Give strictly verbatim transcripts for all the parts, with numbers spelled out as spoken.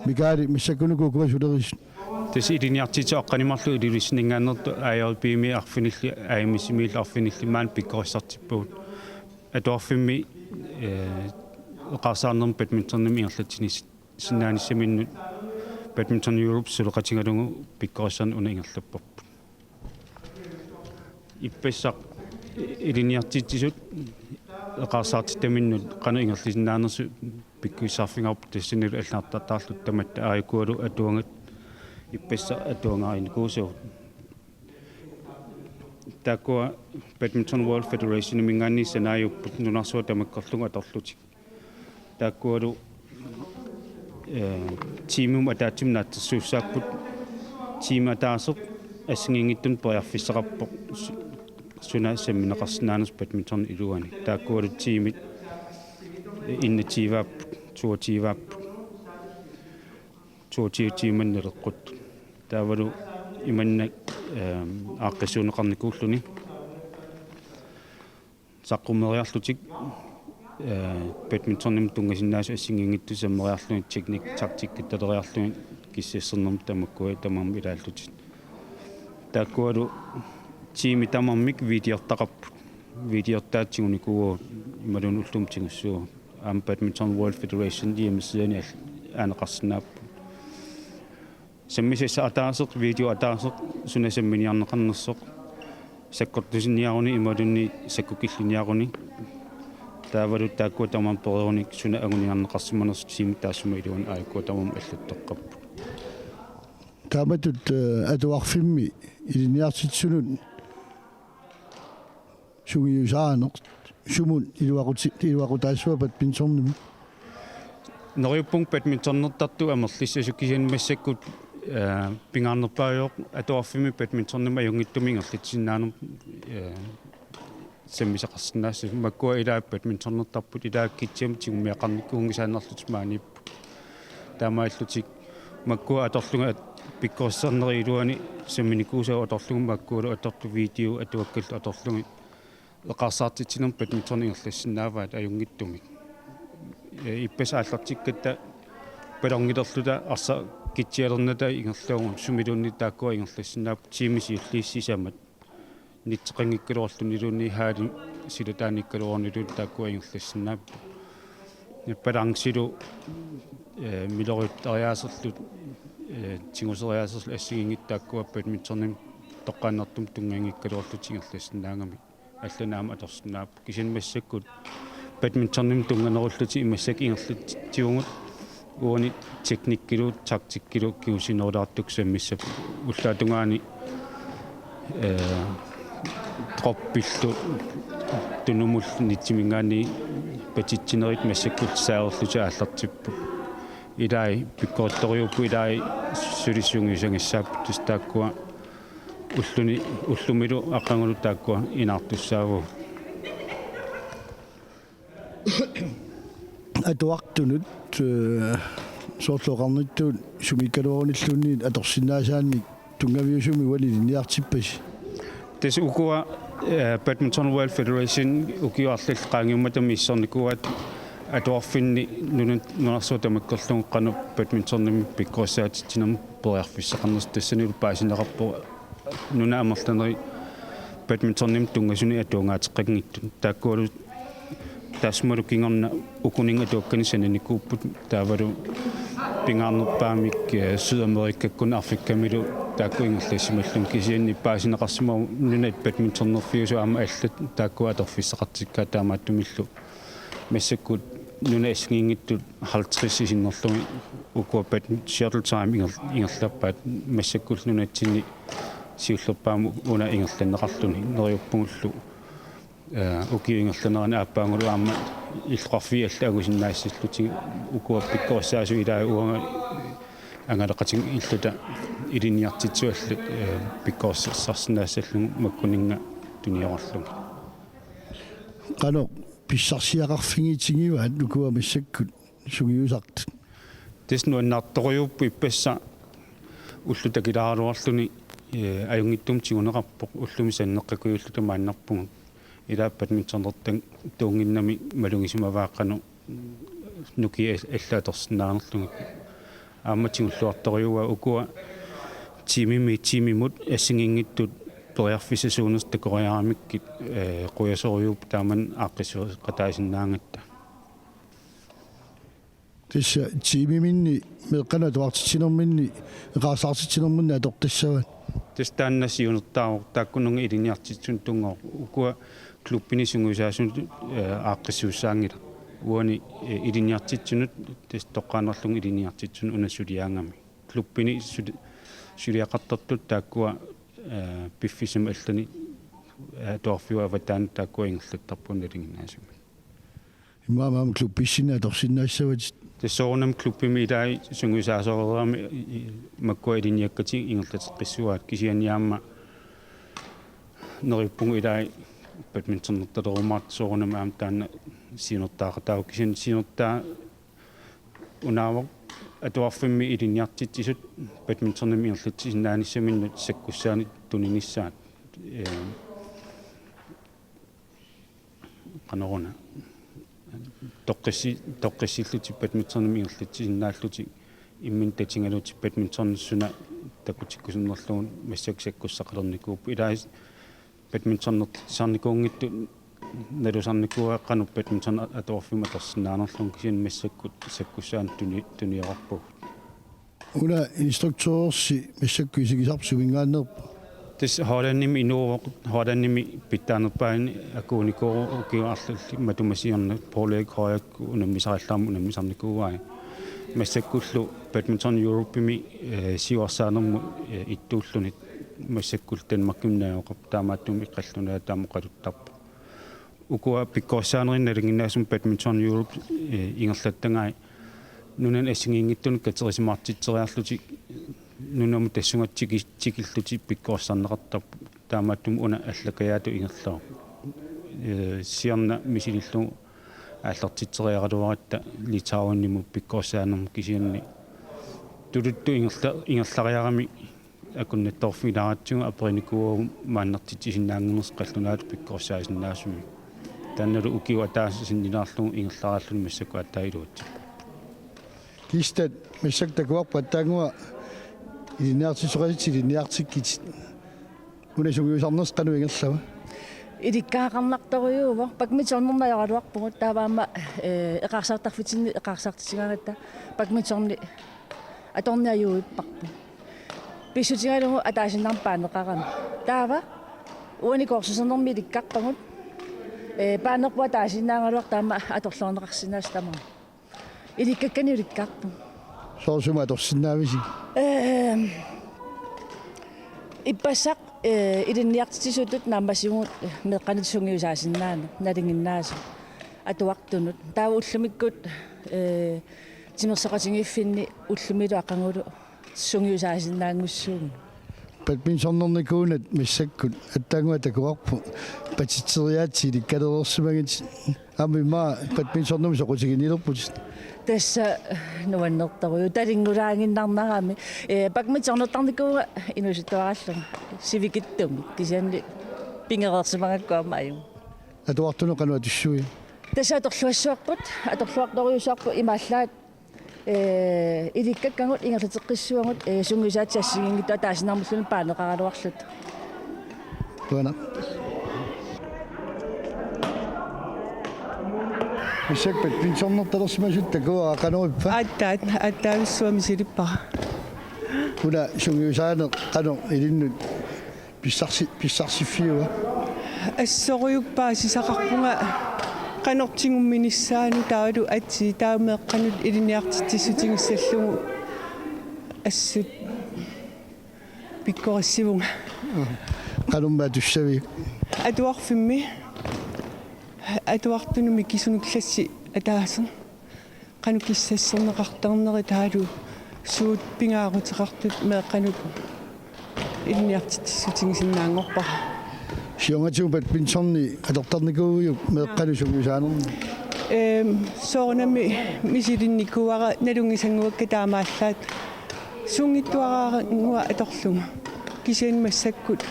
Mikael, massakkut ukua sulerisut? Tassa ilinniartitsisut aqqaneq-marluk Ilulissaninngaanneersut A L B-mi arfinillit, A M S-imiillu arfinillit maani pikkorissartippagut. Atuarfimmi, eh, eqaarsaarnermi badmintonimik ingerlatsinissinnaanissaminut Badminton Europe suleqatigalugu pikkorissarneq una ingerlapparput. Ippassaq ilinniartitsisut eqaarsaartitaminnut qanoq ingerlasinnaanersut pikkorissarfigaarput, tassanilu allagartartaarluta tamatta, aajukualu atuagaq ippassaq atuagaq aajuku. Taakkua Badminton World Federationiminngaanniit sanaajupput nunarsuaq tamakkerlugu atorlutik. Taakkualu, eh, tiimimut ataatsimut naatsorsuussaapput. Tiimi ataaseq assigiinngitsunik periarfissaqarpoq su-, suna sammineqarsinnaanersoq badmintonip iluani. Taakkualu tiimit enogtyveapput, toogtyveapput, toogtyve tiimanna naleqquttut. Taavalu imannak, eh, aaqqissuunneqarnikuulluni. Saqqummeeriarlutik, eh, badmintonimut tunngasinnaasut assigiinngitsut sammeriarlugit, teknik, taktikkitaleriarlugit, kissassinermut tamakkua tamarmik ilaallutik. Taakkualu tiimit tamarmik videortaqarput. Videortaat tigunikuuagut imaluunniit ullumi tigussuugut. Aamma Badminton World Federation hjemmesideni al-, aaneqarsinnaapput. Sammisassaq ataaseq, video ataaseq, suna samminiarneqarnersoq, sakkortusiniaruni imaluunniit sakkukilluniaruni. Taavalu taakkua tamarmik pereerunik suna anguniarneqarsimanersoq tiimit taassuma iluani aajuku tamarmik allattoqqapput. Taamatut, eh, atuarfimmi ilinniartitsisunut sungiusaaneq sumut iluaquti-, iluaqutaassava badmintonimi? Neriuppunga badmintonnertartut amerlissasoq, kisianni massakkut, eh, pingaarnerpaajuvoq atuarfimmi badmintonimik ajunngitsumik ingerlatsisinnaanermut, eh, sammisaqarsinnaassasut. Makkua ilaat badmintonnertarput, ilaat Kitsiamut tigummiaqarnikuunngisaannarlutik maaniipput. Taamaalillutik makkua atorlugit at-, pikkorissarnerup iluani samminikuusavut atorlugit, makkualu atortut video atuakkallu atorlugit eqaarsaartitsinermi badminton ingerlassinnaavaat ajunngitsumik. Eh, ippassaq aallartikkatta ballongilerluta arsaq kitsialernata ingerlavoq, sumiluunniit taakkua ingerlassinnaapput, tiimit siulliit sisamat. Netteqanngikkaluarluniluunniit, haalip silataannikkaluaruniluunniit taakkua ingerlassinnaapput. Balancelu, eh, miloriuttariaaserlu, eh, tiguseriaaserlu assigiinngitsut taakkua badmintonimut toqqaannartumik tunngavinngikkaluarlutik ingerlassinnaagami. Allanik aamma atorsinnaapput. Kisianni massakkut badmintonimut tunnganerullutik massakkut ingerlatsivugut, uani teknikkilu taktikkilu kingusinnerulaartukkut sammissapput. Ullaatungaani, eh, droppillu tunumullu netsiminngaanniit patitsinerit massakkut serverlutik aallartipput. Ilai pikkorittorujuupput, ilai suli sungiusagassaapput, tassa taakkua ulluni, ullumilu aqagulu taakkua inaartussaavagut. Atuartunut, eh, soorlu oqarnittut sumiikkaluarunilluunniit atorsinnaasaannik tunngaviusumik uani ilinniartippasi? Tassa ukua, eh, Badminton World Federation ukiut arlallit qaangiummata misissornikuuaat atuarfinni nunat, nunarsuaq tamakkerlugu qanoq badmintonimik pikkorissaatitsinermik periarfissaqarnersoq, tassanilu paasineqarpoq nunat amerlanerit badmintonimut tunngasunik atuangaateqanngitsut. Taakkualu taassumalu kingorna ukuninnga atuakkanik sananikuupput, taavalu pingaarnerpaamik, eh, Sydamerikakkunni Afrikamilu taakku ingerlassimallugit, kisianni paasineqarsimavoq nunat badmintonnerfiusut aamma allat taakkua atorfissaqartikkaat, taamaattumillu massakkut nunat assigiinngitsut halvtredsit sinnerlugit ukua bad-, shuttle time inger-, ingerlappaat, massakkullu nunatsinni siullerpaamik una ingerlanneqarluni. Neriuppugullu, eh, ukiup ingerlanerani aappaagulu aamma illoqarfiit allat angusinnaassallutigit, ukua pikkorissaasut ilaat uanga angalaqatigilluta ilinniartitsisut allat, eh, pikkorissarsinnaassallugu makkuninnga tuniorarlugit. Qanoq pissarsiaqarfigitsigivaat ukua massakkut sungiusartut? Tassa nuannaartorujuupput, ippassaq ullut takilaaraluarluni, eh, ajunngitsumik tiguneqarpoq, ullumi sanneqqakujuulluta maannarpugut. Ilaat badmintonnertut tuunnginnami malugisimavaat qanoq nukiit al-, allat atorsinnaanerlugit. Aamma tigulluartorujuuaa ukua tiimimi tiimimut assigiinngitsut periarfissasuunersut takoriaramikkit, eh, qujasorujuupput taamani aaqqissuuseqataasinnaagatta. Tassa tiimiminni meeqqanut atuartitsinerminni eqaarsaartitsinerminni atortassavaat. Tassa taanna siunertaavoq taakkununnga ilinniartitsisut tunngor ukua klubbini sungiusaasunut, eh, aaqqissuussaanngilaq. Uani, eh, ilinniartitsinut tassa toqqaannarlugu ilinniartitsinut una suliaagami. Klubbini suli-, suliaqartartut taakkua, eh, piffissami allani, eh, atuarfiup avataani taakkua ingerlattarput nalinginnaasumik. Immaqa aamma klubbissinni atorsinnaassavatit. Tassa soorunami klubbimi ilai sungiusaasoreerami i-, i-, makkua ilinniakkatik ingerlateqqissuaat kisianni aamma neriuppugut ilai badmintonertalerumaartoq soorunami aamma taanna siunertaaqataavoq kisianni siunertaa unaavoq atuarfimmi ilinniartitsisut badmintonimik ingerlatsisinnaanissaminut sakkussaannik tuninissaat. Ee, qanoruna. Toqqissi-, toqqissillutik badmintonimik ingerlatsisinnaallutik imminut tatigalutik badminton suna takutikkusunnerlugu massakkut sakkussaqalernikuupput. Ilai badmintonertarnikuunngitsut nalusarnikuuaat qanoq badminton atuarfimmi atorsinnaanerlugu kisianni massakkut sakkussaannik tuni-, tuniorarpagut. Una instruktørersi massakkut isigisarpit suminngaanneerpa? Tassa Hollandimi inuuvoq, Hollandimi pitsaanerpaani akuunikuuvoq ukiut arlallit matuma siorna Poul Erik Højek unammisarallaarmat unammisarnikuuai. Massakkullu Badminton Europemi, eh, siuarsaanermut, eh, ittuulluni massakkullu Danmarkimi najugaqarpoq taamaattumik qallunaatut taama oqaluttarpoq. Ukua pikkorissaanerini nalinginnaasumik Badminton Europe, eh, ingerlattagai nunani assigiinngitsunut katerisimaartitseriarlutik nunamut tassunga tiki-, tikillutik pikkorissarneqartarput. Taamaattumik una allakajaatut ingerlavoq. Eh, siorna misilillugu aallartitseriaraluaratta Litauenimut pikkorissaanermut kisianni tuluttut ingerla-, ingerlariarami akunnattoorfigilaaratsigu aperinikuuagut maannertitsisinnaannginnersoq qallunaatut pikkorissaasinnaasumik. Taannalu ukioq ataaseq sinnilaarlugu ingerlariarluni massakkut aatsaat iluatsipparput. Kistat massakkut takuarput aatsaannguaq ilinniartitsisoqatitit ilinniartikkitit. Una sungiusarnersi qanoq ingerlava? Ilikkagaqarnartorujuuvoq, badmintonerneq najoraluarpugut, taava aamma, eh, eqaarsaartarfitsinni eqaarsaartitsigaangatta badmintoni atorniajuipparput. Pissutigalugu ataasiinnarmik paaneqarami. Taava uani kursusernermi ilikkarpagut, eh, paanerput ataasiinnaagaluartoq taama atorluarneqarsinnaasut tamaat. Ilikkakkanik ilikkarpugut. Soorlu sumut atorsinnaavisi? Ehm, ippassaq, eh, ilinniartitsisutut naammassivugut, eh, meeqqanut sungiusaasinnaaneq nalinginnaasoq atuartunut. Taava ullumikkut, eh, timersoqatigiiffinni ullumilu aqagulu sungiusaasinnaanngussuugut. Badmintonnernikuunat massakkut aatsaannguaq takuarput patitseriaatsit ilikkalereersimagitit. Aamma immaqa badmintonimut soqutiginnilerputit. Tassa nuannertorujuk talinngulaaginnarnarami. Eh, badmintonertarnikuuvunga inuusuttuaraallunga sivikitsumik kisianni pigereersimagakku aamma ajunngilaq. Atuartunut qanoq atussavit? Tassa atorluassavarput, atorluartorujussuarput imaallaat, eh, ilikkakkagut ingerlateqqissavagut, eh, sungiusaatit assigiinngitsut ataasiinnarmilluunniit paaneqaraluarlutik. Qujanaq. Massakkut badmintonnertalersimasutut takuara qanoq ippa? Aatsaat, aatsaavissuaq misilippara. Una sungiusaaneq qanoq ilinnut pissarsi-, pissarsiffiuva? Assorujussuaq paasisaqarpunga qanoq tigumminissaanut taavalu atii taava meeqqanut ilinniartitsissutigissallugu assut pikkorissivunga. Qanormi atussavit? Atuarfimmi atuartunut mikisunut klassi ataaseq. Qanoq kissasserneqartarneri taavalu suut pingaaruteqartut meeqqanut ilinniartitsissutigisinnaanngorpara. Siornatigut badmintoni atortarnikuuiuk meeqqanut sungiusaanermi? Ehm, soorunami misilinnikuuara nalunngisannguakka taamaallaat sunngitsuaraannguaq atorlugu. Kisianni massakkut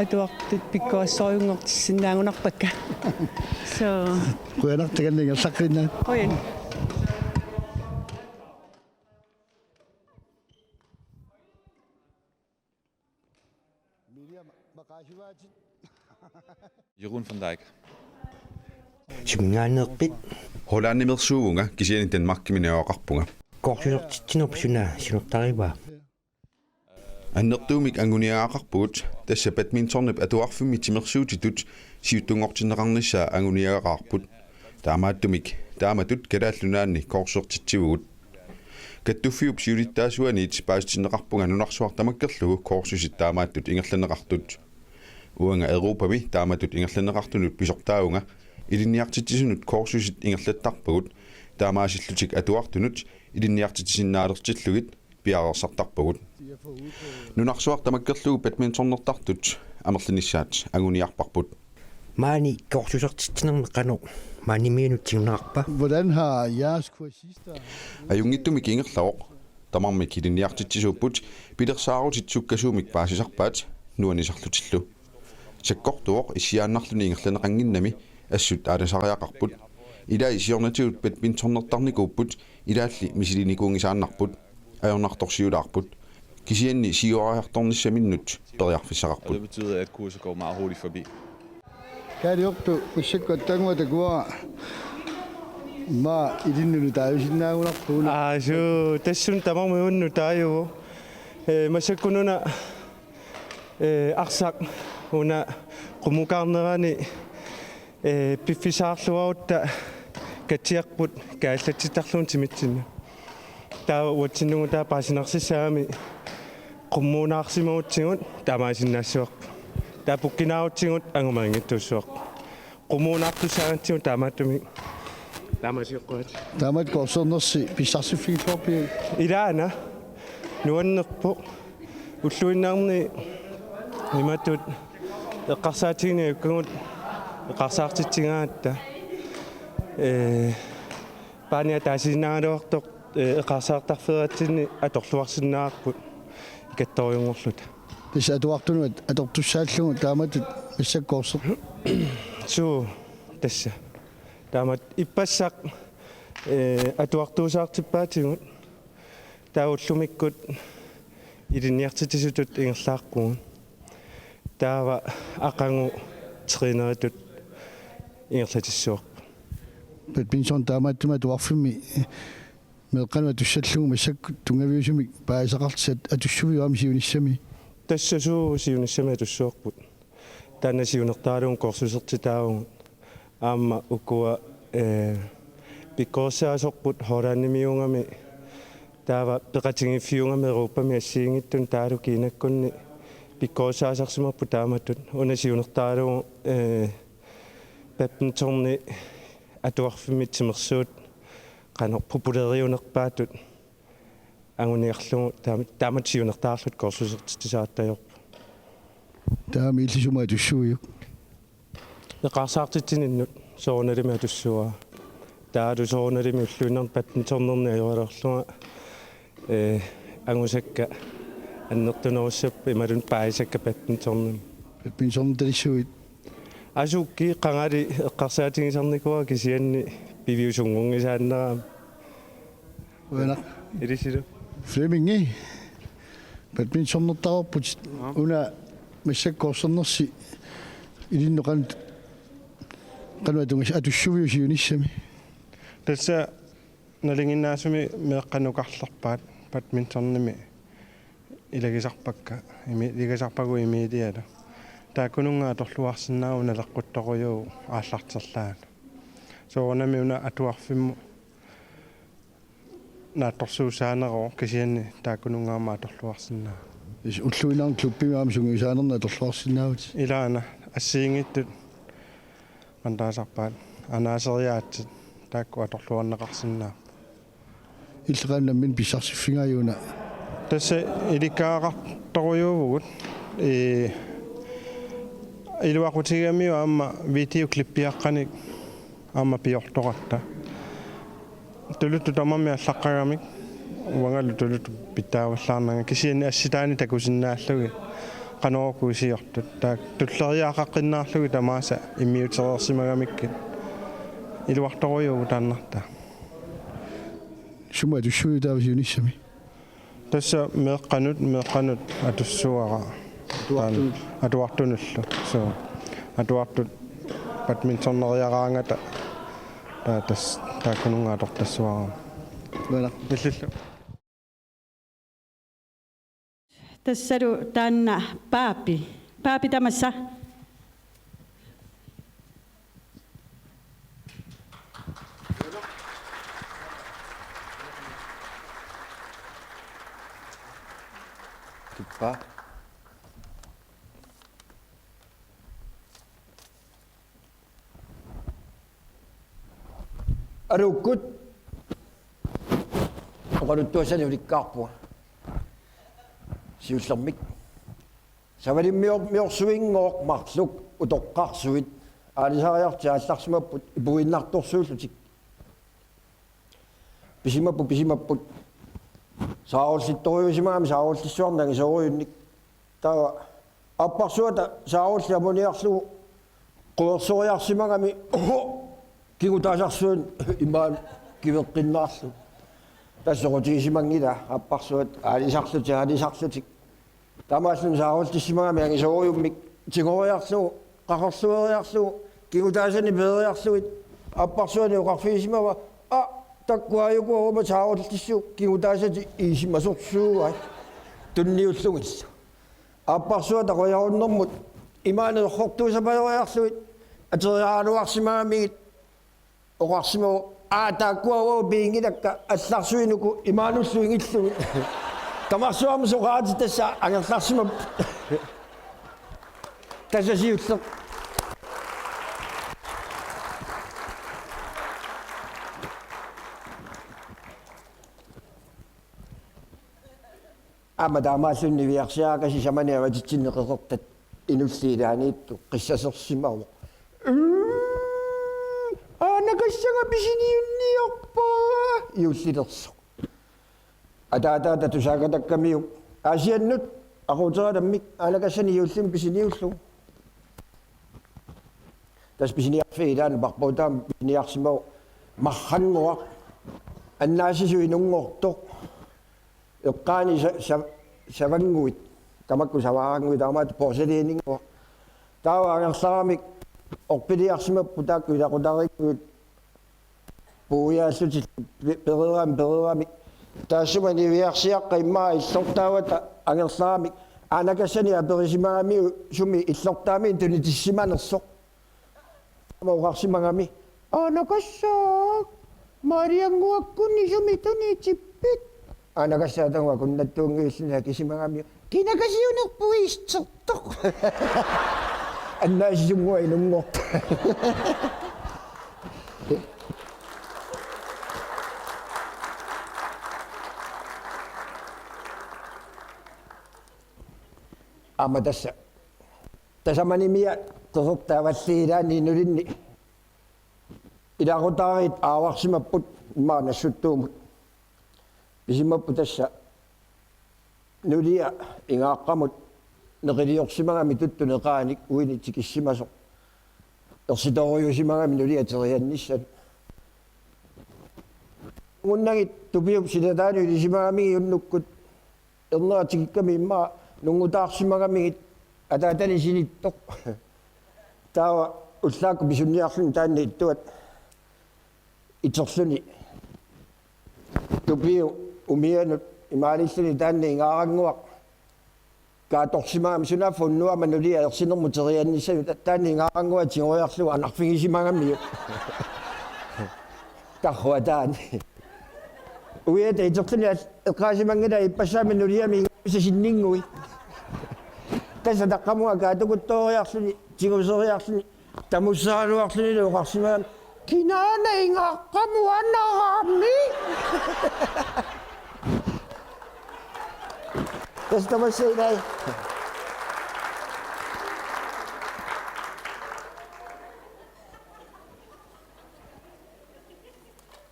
atuartut pikkorissorujunngortissinnaagunarpakka. So. Qujanaq takanna ingerlaqqiinnaat. Qujan. Jeroen van Dijk. Suminngaanneerpit? Hollandimeersuuvunga, kisianni Danmarkimi najugaqarpunga. Koorsusertitsinerpit suna siunertarivaa? Annertuumik anguniagaqarpugut, tassa badmintonip atuarfimmi timersuutitut siuttunngortinneqarnissaa anguniagaqaarput. Taamaattumik taamatut Kalaallit Nunaanni koorsusertitsivugut. Kattuffiup siulittaasuaniit paasitinneqarpunga nunarsuaq tamakkerlugu koorsusit taamaattut ingerlanneqartut. Uanga Europami taamatut ingerlanneqartunut pisortaavunga, ilinniartitsisunut koorsusit ingerlattarpagut, taamaasillutik atuartunut ilinniartitsisinnaalertillugit piareersartarpagut. Nunarsuaq tamakkerlugu badmintonertartut amerlinissaat anguniarparput. Maani koorsusertitsinermi qanoq maanimiunut tiguneqarpa? Hvordan har jeres kursister? Ajunngitsumik ingerlavoq. Tamarmik ilinniartitsisuupput, pilersaarutit sukkasuumik paasisarpaat nuannisarlutillu. Sakkortuvoq issiaannarluni ingerlanneqannginnami, assut aalasariaqarput. Ilai siornatigut badmintonertarnikuupput, ilaalli misilinikuunngisaannarput. Ajornartorsiulaarput. Kisianni siuariartornissaminnut periarfissaqarput. Og det betyder, at kurset går meget hurtigt forbi. Kaaliortu massakkut attaannguaq takuara, immaqa ilinnut taavisinnaagunarpoq una. Aa, suu, tassunga tamarmi unnuk taajuvoq. Ee, massakkut una, ee, arsaq una qummukaarnerani, ee, piffissarluarutta katsiarput kaallatsittarlugu timitsinni. Taava uatsinnugu taava paasinarsissaagami qummuunaarsimagutsigu taamaasinnaassavarput. Taava pukkinaagutsigu angumarinngittuussavarput. Qummuunaartussaagatsigu taamaattumik taamaasioqquaat. Taamatut koorsusernersi pissarsiffigissavarpigit? Ilaana. Nuannerpoq. Ulluinnarni imatut eqqarsaatigineq ajukkagut eqqarsaartitsigaangatta. Ee, paani ataasiinnaagaluartoq, ee, eqqarsaartarfeeratsinni atorluarsinnaavarput ikattorujunngorluta. Tassa atuartunut atortussaallugu taamatut massakkut koorser-. Suu, tassa. Taamatut ippassaq, ee, atuartuusaartippaatigut. Taava ullumikkut ilinniartitsisutut ingerlaaqqugut. Taava aqagu træneritut ingerlatissavarput. Badminton taamaattumik atuarfimmi meeqqanut atussallugu massakkut tunngaviusumik paasisaqartitsisut atussuviuk aamma siunissami? Tassa suu siunissami atussavarput. Taanna siunertaralugu koorsusertitaavugut. Aamma ukua, ee, pikkorissaasorput Hollandimiugami taava peqatigiiffiugami Europami assigiinngitsunik taavalu Kinakkunni pikkorissaasarsimapput taamatut. Una siunertaralugu, ee, badmintoni atuarfimmi timersuut qanoq populeriunerpaatut anguniarlugu taama-, taamatut siunertaralugu koorsusertitsisartariaqarpoq. Taama illit sumut atussuiuk? Eqqarsaartitsininnut soorunalimi atussuara. Taavalu soorunalimi ulluinnarni badmintonerneq ajoraluarlunga, ee, angusakka annertunerussapput imaluunniit paasisakka badmintonimi. Badmintonertalissuit? Asuki qangali eqqarsaatigisarnikuuara kisianni piviusunngunngisaannarami. Uanaq. Ilisilu. Flemming, badmintonertareerputit. Aa. Una massakkut koorsernersi ilinnut qanoq, qanoq atungas-, atussuviuk siunissami? Tassa nalinginnaasumik meeqqat nukarlerpaat badmintonimi ilagisarpakka, imi-, ilagisarpagut Emilialu. Taakkununnga atorluarsinnaavoq naleqquttorujuuvoq aallarterlaanut. Soorunami una atuarfimmut naatsorsuussaaneroq kisianni taakkununnga aamma atorluarsinnaavoq. Is ulluinnarni klubbimi aamma sungiusaanerni atorluarsinnaavutit? Ilaana assigiinngitsut mantaasarpaat anaaseriaatsit taakku atorluarneqarsinnaapput. Illit qanoq nammineq pissarsiffigaat una? Tassa ilikkagaqartorujuuvugut. Ee, iluaqutigigamiuk aamma videoklippiaqqanik aamma piortoqarta. Tuluttut tamarmik allaqqagamik uangalu tuluttut pitsaavallaarnanga kisianni assitaani takusinnaallugit qanoq uku iliortut. Taakku tulleriiaaqaqqinnaarlugit tamaasa immiutereersimagamikkit. Iluartorujuuvoq taannartaa. Sumut atussuiuk taava siunissami? Tassa meeqqanut, meeqqanut atussuara. Atuartunullu. Atuartunullu. So, atuartut badminterneriaraangata ta-, tas-, taakkununnga atortassuarama. Uanga. Illillu. Tassalu taanna Paapi. Paapi tamassa. Kippa. Aluukkut. Oqaluttuassani ulikkaarpunga. Siullermik. Savalimmior-, miorsuinngooq marluk utoqqarsuit. Aalisariarlutik aallarsimapput ipuinnartorsuullutik. Pisimapput, pisimapput. Saarullittorujuusimagami saarullissavara angisoorujunnik. Taava aapparsuata saarulliamoniarlugu quersoriarsimagami, oho, kingutaasarsuaq imaat kiveqqinnaarlugu. Tassa soqutigisimanngilaa aapparsuat aalisarlutik, aalisarlutik. Taamaalluni saarullissimagami angisoorujummik tigoriarlugu, qaqorlueriarlugu, kingutaasani peeriarlugit, aapparsuani oqarfigisimavara, a, takuuk aajuku uuma saarullissuup kingutaasatik iisimasorsuugai. Tunniullugillu. Aapparsuata qujarunnermut imaanneq errortuussapajoriarlugit ateriaraluarsimagamigit oqarsimavoq, aa, taakkua uagut piginngilakka allarsuinuku imaanullu ingillugit. Tamarsuarmi soqaatit tassa angerlarsimapput. Tassa siulleq. Aamma taamaalluni niviarsiarakasiit sisamani avatitsinni qeqertat inulliit ilaaniittut qissasersimavoq. Uu, aanakassanga pisiniunniarpaa, juullilersoq. Ataataata tusaakatakkamiuk Aasiannut aquuteralammik aanakassanik juullimi pisiniullugu. Tassa pisiniarfiit ilaanni parpuutaamik pisiniarsimavoq marrannguaq, annaasisut inunngortoq. Eqqaani sa-, sa-, savannguit, tamakku savaarannguit taamaattut porcelaninnguaq. Taava angerlaramik orpiliarsimapput taakku ilaqutariinnguit puuiaallutik pe-, pereeramik, pereeramik. Taassuma niviarsiaqqap immaqa illortaavata angerlaramik aanakassanik aperisimagamiuk sumi illortaaminik tunitisimanersoq. Taama oqarsimagami: Aanakassaaq, maaliannguakkunni sumi tunitippit? Aanakassaaq taanna akunnattuunngivilluni akisimagami: Kina kasiunerput istertoq? Annaasisunnguaq inunngortoq. Aamma tassa tasamanimia qeqertat avalliit ilaanni inulinni ilaqutariit aavarsimapput immaqa Nassuttuumut. Pisimapput tassa nulia ingaaqqamut neqiliorsimagami tuttup neqaanik uini tikissimasoq. Ersitorujuusimagami nulia teriannissanut. Nungunnagit Tupiup silataanut ilisimagamigit unnukkut ernera tikikkami immaqa nunguutaarsimagamigit ataatani sinittoq. Taava ullaakkut pisunniarluni taanna ittuat iterluni Tupiup umianut imaalilluni taanna ingaarannguaq kaattorsimagami, sunaaffa unnuama nulia ersinermut teriannissasoq, ta-, taanna ingaarannguaq tigoriarlugu anarfigisimagamiuk. Tarruataani. Uiata iterluni al-, eqqaasimanngilaa ippassaammi nuliami ingammisa sinninngui. Tassa taqqamunga kaatukuttooriarluni, tiguseriarluni, tamussagaluarlunilu oqarsimagami: Kinaana ingaaqqamut anarami? Tassa tamassi ilai.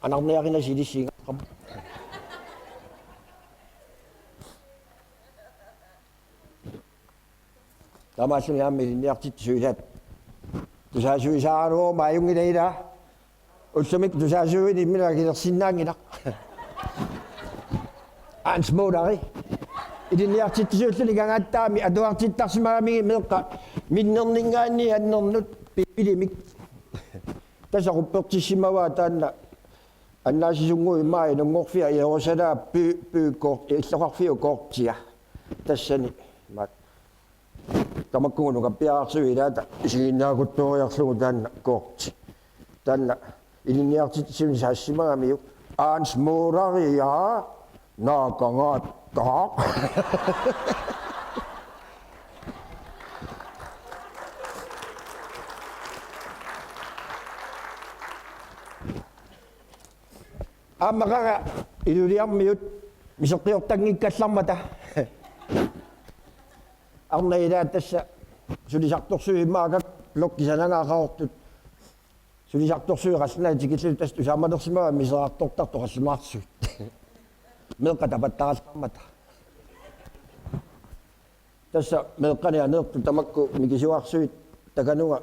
Anarniarinasi ilissi ingaaqqamut. Taamaalluni aamma ilinniartitsisut ilaat tusaasuisaaraluaruma ajunngilaq ilaa. Ullumikkut tusaasuuini imminut akilersinnaanngilaq. Hans Møller. Ilinniartitsisuulluni Kangaatsiami atuartittarsimagamigit meeqqat minnerninngaanniit annernut pipilimik. Tassa quppertissimavaa taanna annaasisunnguit immaqa inunngorfia Jerusalem by, by kort, illoqarfiup kortia. Tassani maat. Tamakkununnga piaarsuit ilaata isiginnaaruttooriarlugu taanna korti. Taanna ilinniartitsisunik saassimagamiuk Hans Møller-ip naakangaattaaq. Aamma qanga Ilulissarmiut miseqqiortanngikkallarmata. Arnat ilaat tassa sulisartorsuit immaqa blokkit sanangaqartut. Sulisartorsuit qallunaat tikillutik tassa tusaamanersimavaat miserartortartut qallunaarsuit. Meeqqat tapattaqallarmata. Tassa meeqqani aneertut tamakku mikisuarsuit takanunga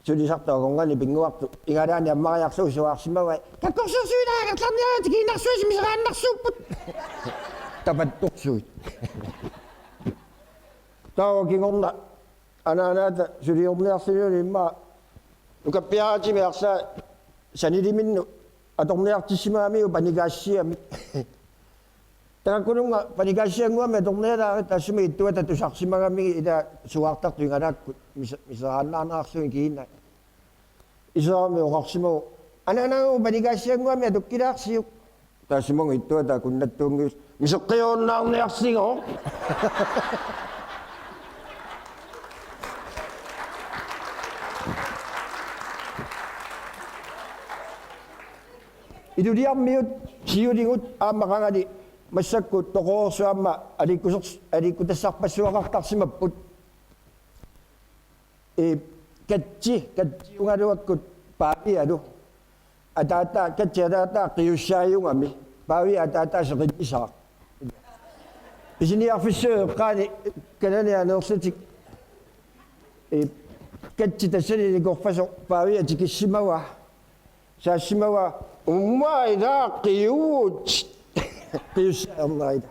sulisartut akornanni pinnguartut igalaani ammariarlugu suaarsimavai. Kakkorsuarsuit angerlarniarlutik kiinnarsuasi miseraannarsuupput. Tapattorsuit. Taava kingorna anaanaata suliorniarlunilu immaqa nukappiaratimik arlaat saniliminnut atorniartissimagamiuk panikaassiamik. Tamakkununnga panikaassiannguamik atornialaarit taassuma ittuata tusarsimagamigit ila suaartartut igalaakkut mis-, miseraannaarneqarlugit kiinaa. Iserami oqarsimagu: Anaanagu panikaassiannguamik atukkilaarsiuk. Taassuma ittuata akunnattuunngilaq miseqqiorunnaarniarsigooq. Ilulissarmiut siuligut aamma qangali massakkut toqoreersut aamma aliikkusers-, aliikkutassarpassuaqartarsimapput. Ee, Katsi, Katsiugaluakkut Paavialu. Ataataa, Katsi ataataa qiussaajugami. Paavia ataataa seqinnisaaq. Pisiniarfissuup eqqaani kanani aneerlutik. Ee, Katsi tassani nikorfasoq Paavia tikissimavaa. Saassimavaa: Umma ilaa qiuut. Qiussaajornerita.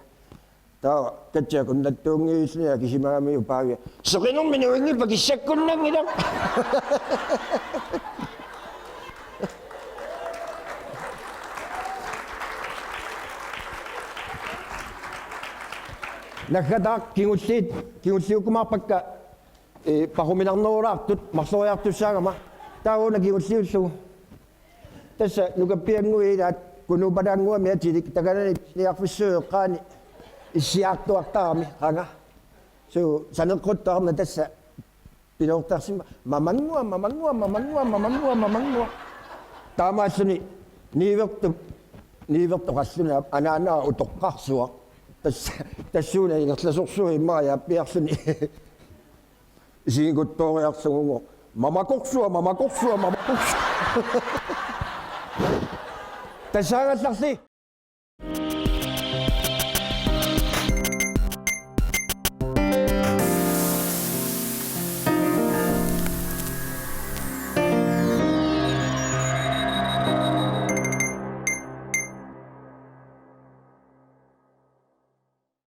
Taava Katsi akunnattuunngilluni akisimagamiuk Paavia: Seqinermi nuinngippat kissakkunnanngilaq. Naggataaq kingulliit, kingulliukkumaarpakka, ee, paquminarnerulaartut marloriartussaagama. Taava una kingulliullugu. Tassa nukappiannguit ilaat Kunuupalaannguamik atilik takanani pisiniarfissuup eqqaani issiartuartarami qanga. Suu, saneqquttoq arnaq tassa piloortarsimavoq: Mamanngua, mamanngua, mamanngua, mamanngua, mamanngua. Taamaalluni niuertup, niuertoq qallunaap anaanaa utoqqarsuaq. Tassa, tassuuna ingerlasorsuup immaqa aappiarluni isiginnguttooriarlugu: Mamakorsua, mamakorsua, mamakorsua. Tassaagallarli.